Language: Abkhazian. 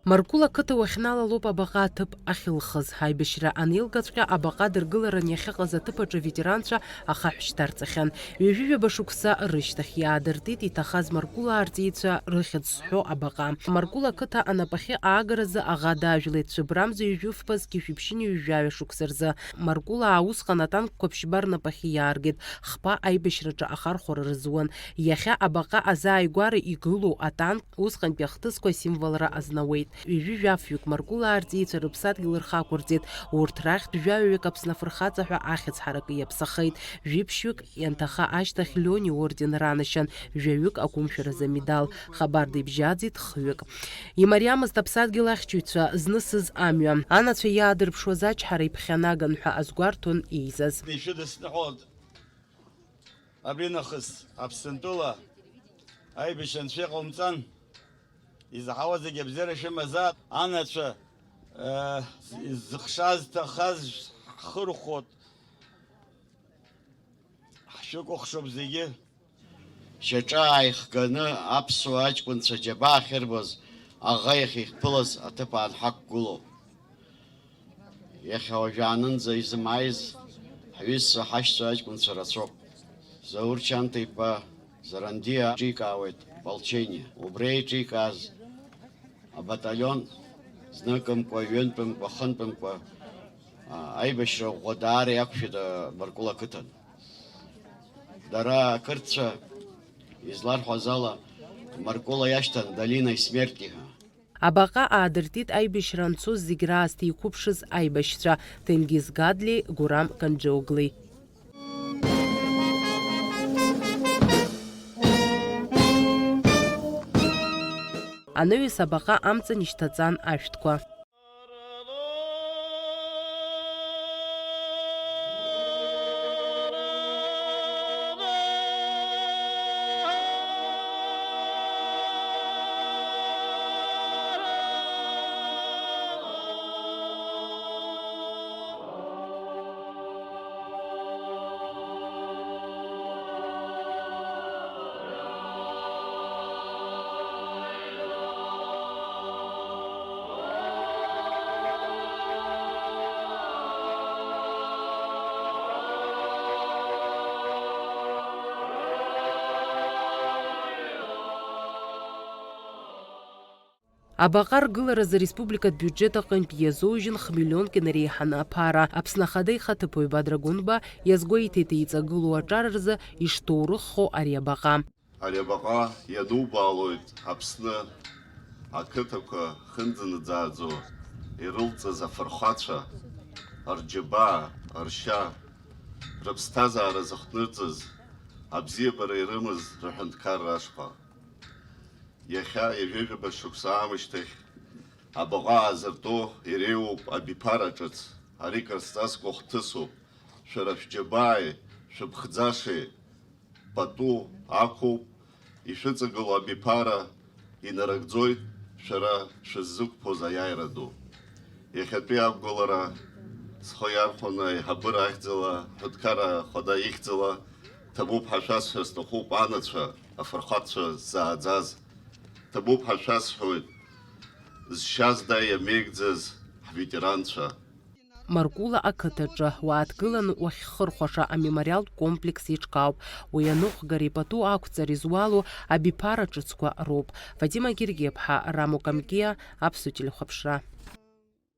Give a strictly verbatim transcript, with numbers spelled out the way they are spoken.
Маркула ақыҭа уахьналалоуп абаҟа аҭыԥ ахьылхыз. Аибашьра анеилгаҵәҟьа абаҟа дыргыларан иахьыҟаз аҭыԥ аҿы аветеранцәа ахаҳә шьҭарҵахьан. Ҩажәи ҩаба шықәса рышьҭахь иаадыртит иҭахаз Маркула арҵеицәа рыхьӡ зҳәо абаҟа. Маркула ақыҭа анапахьы аагаразы аӷа дажәлеит Цәыбрамза ҩажәи фба зқьи жәшәи ԥшьынҩажәи жәаҩа шықәса рзы. Маркула усҟан атанкқәа ԥшьба рнапахьы иааргеит, хԥа аибашьраҿы ахархәара рызуан. Иахьа абаҟа азааигәара игылоу атанк усҟантәи ахҭысқәа асимволра азнауеит. Ҩажәи жәафҩык Маркула арҵеицәа рыԥсадгьыл рхы ақәырҵеит. Урҭ рахьтә жәаҩаҩык Аԥсны афырхаҵа ҳәа ахьӡ ҳаракы иаԥсахеит. Жәиԥшьҩык ианҭаха ашьҭахь Лиони иорден ранашьан, жәаҩык ақәымшәаразы амедал, хабарда ибжьаӡит хҩык. Имариамызт аԥсадгьыл ахьчаҩцәа знысыз амҩа. Анацәа иаадырԥшуаз ачҳара иԥхьанаган ҳәа азгәарҭон еизаз. Ишәыдысныҳәалт. Абри нахыс Аԥсынтәыла аибашьра анцәа иҟаумҵан, изаҳауа зегьы абзиара шәымазаап, анацәа, э, зыхшаз, зҭахаз ҳхырхәот, ҳшәыкәыхшоуп зегьы. Шьаҿа ааихганы аԥсуа аҷкәынцәа џьабаа ахьырбоз аӷа иахьихԥылаз аҭыԥ аан ҳақәгылоуп. Иахьа уажәаанынӡа изымааиз ҳҩызцәа, ҳашьцәа аҷкәынцәа рацәоуп. Заур Чанҭа-иԥа Зарандиа еиҿикаауеит Волчение. Убри еиҿикааз абаталион зныкымкәа, ҩынтәымкәа, хынтәымкәа, а, аибашьра ӷәӷәа даара иақәшәеит, а, Маркула ақыҭан. Дара ақырҭцәа изларҳәаз ала, Маркула иашьҭан Долина смерти ҳәа. Абаҟа аадыртит аибашьра анцоз зегь раасҭа иқәыԥшыз аибашьцәа Тенгиз Гадлеи Гурам Канџьоглеи. Анаҩс абаҟа амҵан ишьҭаҵан ашәҭқәа. Абаҟа ргыларазы ареспубликатә биуџьет аҟынтә иазоужьын хмиллионк инареиҳаны аԥара. Аԥсны Ахада ихаҭыԥуаҩ Бадра Гәынба иазгәеиҭеит еиҵагылоу аҿар рзы ишҭоурыххо ари абаҟа. Ари абаҟа ианубаалоит Аԥсны ақыҭақәа хынӡанаӡааӡо ирылҵыз афырхацәа, рџьабаа, ршьа, рыԥсҭазаара зыхҭнырҵыз, абзиабара ирымаз рыҳәынҭқарра ашҟа. Иахьа ҩажәижәаба шықәса аамышьҭахь абаҟа аазыртәо иреиуоуп абиԥара ҿыц. Ари Кырсҵас гәыхҭысуп. Шәара шәџьабааи шәыԥхӡашеи пату ақәуп, ишәыҵагылоу абиԥара инарыгӡоит шәара шәыззықәԥоз аиааира ду. Иахьатәи ақәгылара схы иархәаны аиҳабыра ахьӡала, ҳәынҭқарра ахада ихьӡала, ҭабуп ҳәа шәасҳәар сҭахуп, анацәа, афырхацәа ззааӡаз. Ҭабуп ҳәа шәасҳәоит, зшьа зда иамеигӡаз ҳветеранцәа. Маркула ақыҭаҿы уааҭгыланы уахьхырхәаша амемориалтә комплекс еиҿкаауп. Уи аныҟәгареи пату ақәҵареи зуало абиԥара ҿыцқәа роуп. Фатима Гергиаԥҳа, Рамо Камкиа, Аԥсуа телехәаԥшра.